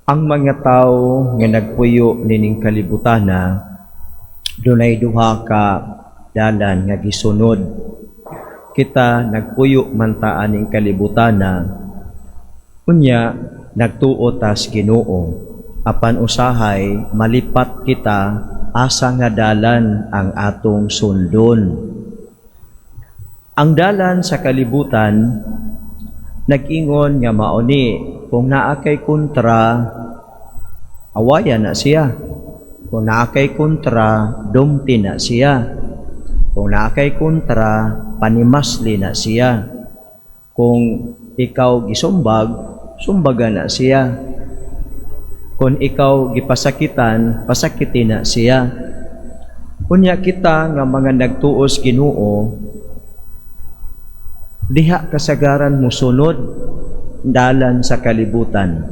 Ang mga tao nga nagpuyo nining kalibutana, dunay duha ka dalan nga gisunod. Kita nagpuyo man ta aning kalibutana, unya nagtuo tas Ginoo. Apan usahay malipat kita asa nga dalan ang atong sundon. Ang dalan sa kalibutan nag-ingon nga mao ni, kung naa kay kontra, awayan na siya. Kung naa kay kontra, dumti na siya. Kung naa kay kontra, panimasli na siya. Kung ikaw gisumbag, sumbaga na siya. Kung ikaw gipasakitan, pasakiti na siya. Unya kita nga mga nagtuos Ginoo, diha kasagaran musunod dalan sa kalibutan.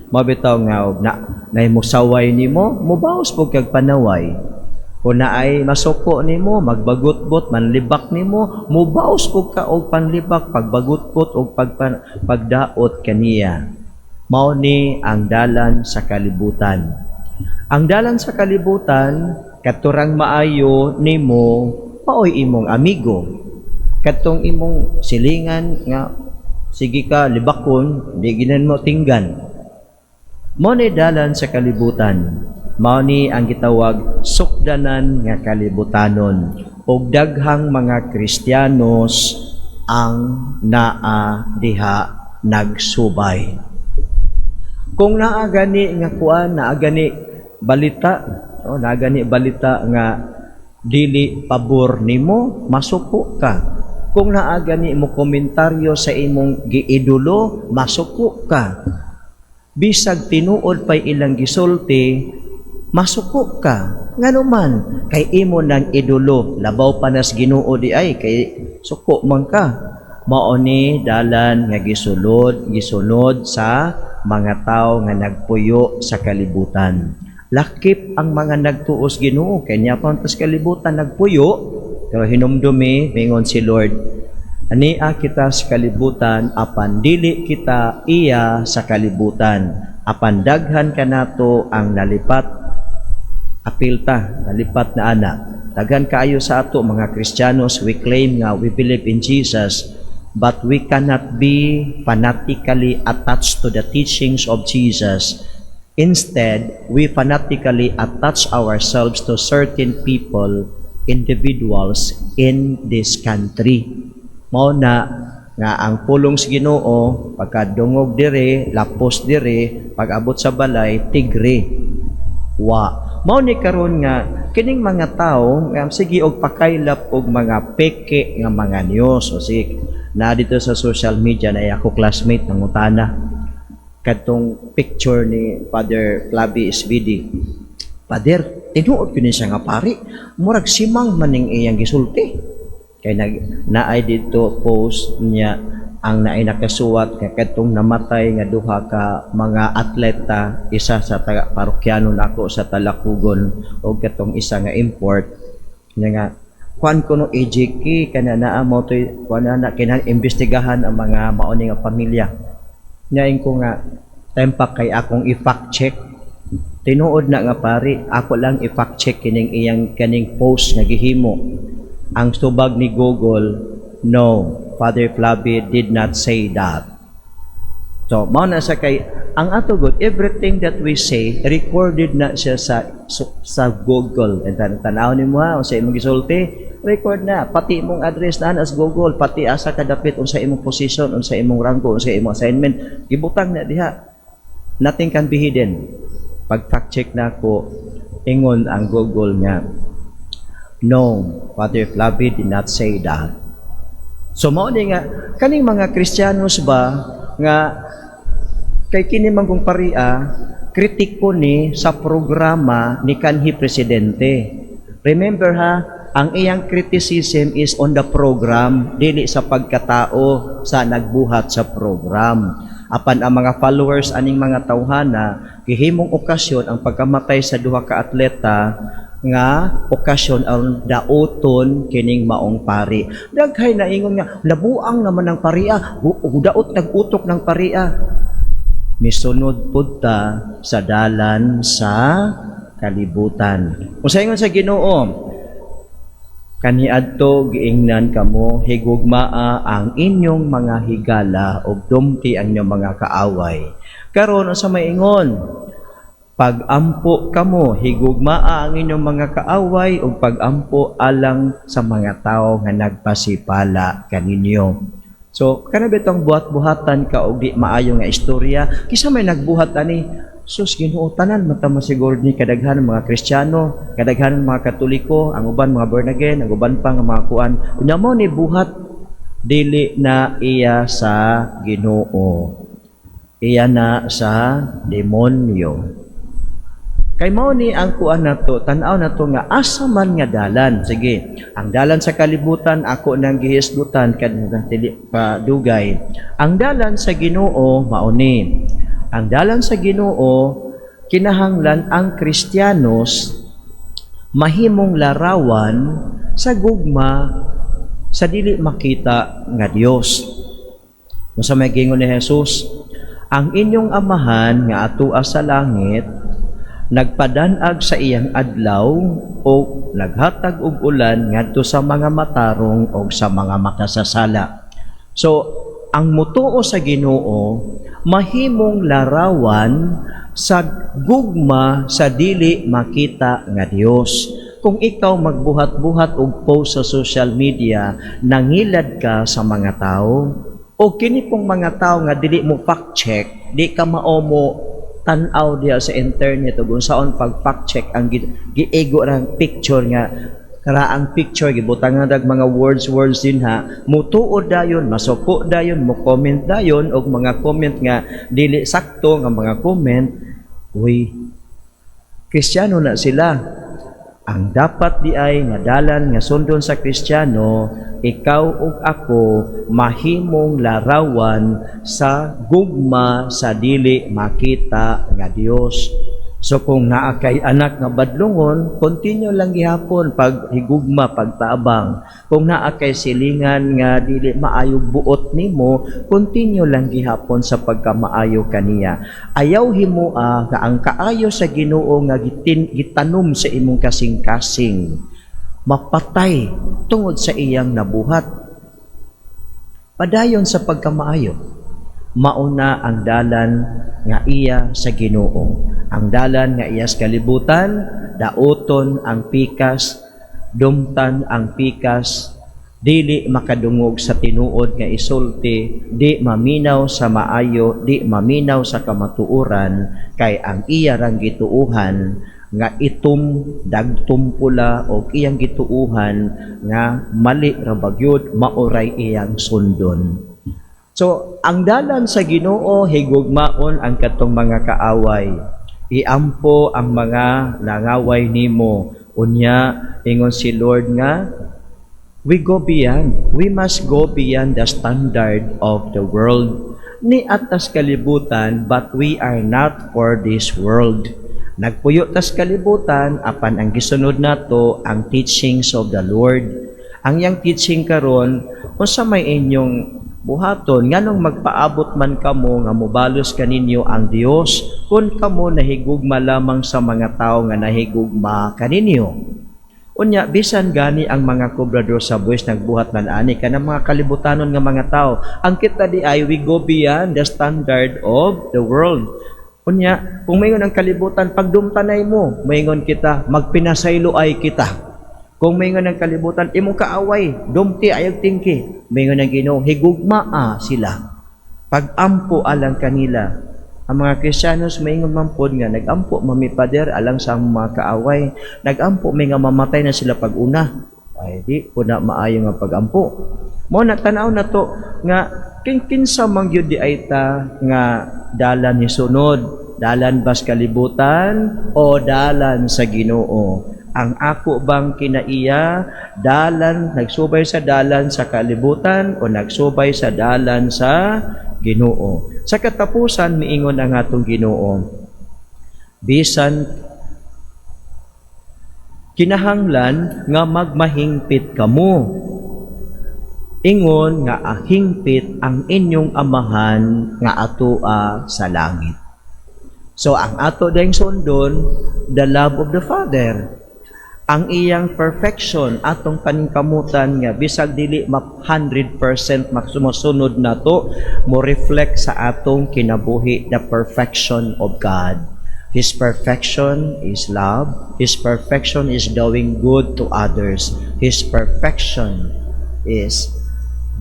Mabitaw nga og na nay musaway nimo, mubaos pud kag panaway. Kung naay masuko nimo, magbagutbot, manlibak nimo, mubaos pud ka og panlibak, pagbagutbot og pagdaot kaniya. Mao ni ang dalan sa kalibutan. Ang dalan sa kalibutan, katurang maayo nimo, maoy imong amigo. Katong imong silingan nga sige ka libakon, di ginan mo tinggan. Mao ni dalan sa kalibutan. Mao ni ang gitawag sukdanan nga kalibutanon. Og daghang mga Kristiyanos ang naa diha nagsubay. Kung naa gani nga kuan, naa gani balita, oh, naa gani balita nga dili pabor nimo, masuko ka. Kung naa gani mo komentaryo sa imong giidolo, masuko ka. Bisag tinuod pa'y ilang gisulti, masuko ka. Ngano man, kay imo nang idolo, labaw pa nas Ginoo di ay, kay suko man ka. Mao ni dalan nga gisulod, gisunod sa mga tao nga nagpuyo sa kalibutan. Lakip ang mga nagtuos Ginoo, kay niya pa tas kalibutan nagpuyo, pero hinumdumi, mingon si Lord, ania kita sa kalibutan, apan dili kita iya sa kalibutan. Apan daghan kanato ang nalipat, apilta, nalipat na ana. Daghan kaayo sa ato mga Kristiyanos, we claim nga we believe in Jesus, but we cannot be fanatically attached to the teachings of Jesus. Instead, we fanatically attach ourselves to certain people, individuals in this country. Mao na nga ang pulong sa Ginoo pagkadungog dire, lapos dire, pag-abot sa balay, tigre. Wa. Mao ni karon nga kining mga tawo nga sige og pakaylap og mga peke nga mga news o sige na dito sa social media na ako classmate nangutana kadtong picture ni Father Flavi SVD. "Father, tinuod ko ni siya nga pari. Murag simang maning iyang gisulti." Kay nag naay dito post niya ang naay nakasuwat nga kadtong namatay nga duha ka mga atleta, isa sa taga parokyano nako sa Talakugon og katong isa nga import niya nga kuan kuno EJK kana naa mo toy kuan na kinahanglan imbestigahan ang mga mao ni nga pamilya. Nyain ko nga tempak kay akong i-fact check. Tinuod na nga pari, ako lang i-fact check kining iyang kaning post nga gihimo. Ang tubag ni Google, "No, Father Flavi did not say that." So, mao na sa kay ang ato gud, everything that we say recorded na siya sa Google. And tan-aw nimo ha, unsa imong gisulti, record na pati imong address na as Google, pati asa ka dapit, unsa imong position, unsa imong ranggo, unsa imong assignment, gibutang na diha. Nothing can be hidden. Pag fact check na ako, ingon ang Google nga, "No, Father Flavi did not say that." So mao ni nga kaning mga Kristiyanos ba nga kay kini man kong paria, kritiko ni sa programa ni kanhi presidente. Remember ha, ang iyang criticism is on the program, dili sa pagkatao sa nagbuhat sa program. Apan ang mga followers aning mga tawhana, gihimong okasyon ang pagkamatay sa duha ka atleta nga okasyon aron daoton kining maong pari. Daghay na ingon nga nabuang naman ng paria, daot nag-utok ng paria. Misunod pud ta sa dalan sa kalibutan. Kung ingon sa Ginoo, "Kaniadto giingnan kamo, higugmaa ang inyong mga higala ug dumti ang inyong mga kaaway." Karon, unsa may ingon? Pag-ampo kamo, higugmaa ang inyong mga kaaway ug pag-ampo alang sa mga tawo nga nagpasipala kaninyo. So, kana bitong buhat-buhatan ka og di maayo nga istorya, kisa may nagbuhat ani? Sus, Ginoo, tanan man ta siguro ni kadaghanan mga Kristiyano, kadaghanan mga Katoliko, ang uban mga born again, ang uban pa nga mga kuan. Unya mo ni buhat, dili na iya sa Ginoo. Iya na sa demonyo. Kay mao ni ang kuan nato, tan-aw nato nga asa man nga dalan. Sige, ang dalan sa kalibutan ako nang gihisgutan kad dili pa dugay. Ang dalan sa Ginoo mao ni. Ang dalan sa Ginoo, kinahanglan ang Kristiyanos mahimong larawan sa gugma sa dili makita nga Dios. Unsa may gingon ni Jesus? "Ang inyong Amahan nga atua sa langit nagpadanag sa iyang adlaw o naghatag og ulan ngadto sa mga matarong o sa mga makasasala." So, ang mutuo sa Ginoo mahimong larawan sa gugma sa dili makita nga Dios. Kung ikaw magbuhat-buhat og post sa social media, nangilad ka sa mga tao. O kini pong mga tao nga dili mo fact check, di ka mao mo tan-aw diha sa internet ug unsaon pag fact check ang giego ra ang picture nga karaang picture, gibutangan dag mga words words din ha, mutuo dayon, masuko dayon, mo comment dayon og mga comment nga dili sakto nga mga comment. Uy, Kristiyano na sila. Ang dapat di ay nga dalan nga sundon sa Kristiyano, ikaw ug ako mahimong larawan sa gugma sa dili makita nga Dios. So kung naa kay anak nga badlongon, continue lang gihapon pag higugma, pagtabang. Kung naa kay silingan nga dili maayo buot nimo, continue lang gihapon sa pagkamaayo kaniya. Ayaw himoa nga ang kaayo sa Ginoo nga gitanom sa imong kasing-kasing mapatay tungod sa iyang nabuhat. Padayon sa pagkamaayo. Mauna ang dalan nga iya sa Ginoo. Ang dalan nga iya sa kalibutan, dauton ang pikas, dumtan ang pikas, dili makadungog sa tinuod nga isulti, di maminaw sa maayo, di maminaw sa kamatuoran, kay ang iya rang gituuhan nga itom, dagtom pula o iyang gituuhan nga mali ra bagyod, maoray iyang sundon. So, ang dalan sa Ginoo, higugmaon ang katong mga kaaway. Iampo ang mga nangaway nimo. Unya, ingon si Lord nga we go beyond. We must go beyond the standard of the world. Ni atas kalibutan, but we are not for this world. Nagpuyo tas kalibutan, apan ang gisunod nato ang teachings of the Lord. Ang iyang teaching karon, unsa may inyong buhaton, nganong magpaabot man kamo nga mobalos kaninyo ang Dios kung kamo nahigugma lamang sa mga tao nga nahigugma kaninyo? Unya, bisan gani ang mga kobrador sa buwis nagbuhat man ani kanang mga kalibutanon nga mga tao. Ang kita di ay we go beyond the standard of the world. Unya, kung mayngon ang kalibutan, "Pagdumtanay mo," maingon kita, "Magpinasaylo ay kita." Kung maingon ang kalibutan, "Imong kaaway, dumti, ayaw tingki." Maingon ang Ginoo, "Higugmaa sila. Pag-ampo alang kanila." Ang mga Kristiyanos maingon man pod nga nag-ampo mami, Pader, alang sa mga kaaway. Nag-ampo may nga mamatay na sila pag-una. Ay di po na maayo nga pag-ampo. Mo na tan-aw na to nga kinsa man gyud di ay ta nga dalan ni sunod, dalan bas kalibutan o dalan sa Ginoo? Ang ako bang kinaiya, dalan nagsubay sa dalan sa kalibutan o nagsubay sa dalan sa Ginoo? Sa katapusan, miingon ang atong Ginoo, bisan kinahanglan nga magmahingpit kamo. Ingon nga ahingpit ang inyong Amahan nga atoa sa langit. So ang ato ding sundon, the love of the Father. Ang iyang perfection, atong paningkamutan nga bisag dili ma 100% maksumosunod nato, mo reflect sa atong kinabuhi the perfection of God. His perfection is love. His perfection is doing good to others. His perfection is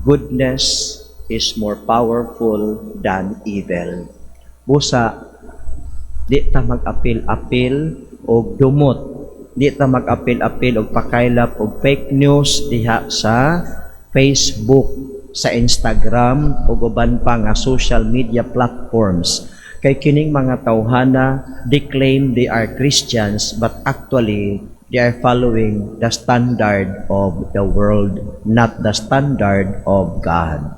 goodness is more powerful than evil. Busa, di ta mag-apil-apil og dumot. Di ta mag-apil-apil og pakaylap og fake news diha sa Facebook, sa Instagram ug uban pa nga social media platforms. Kay kining mga tawhana, they claim they are Christians, but actually they are following the standard of the world, not the standard of God.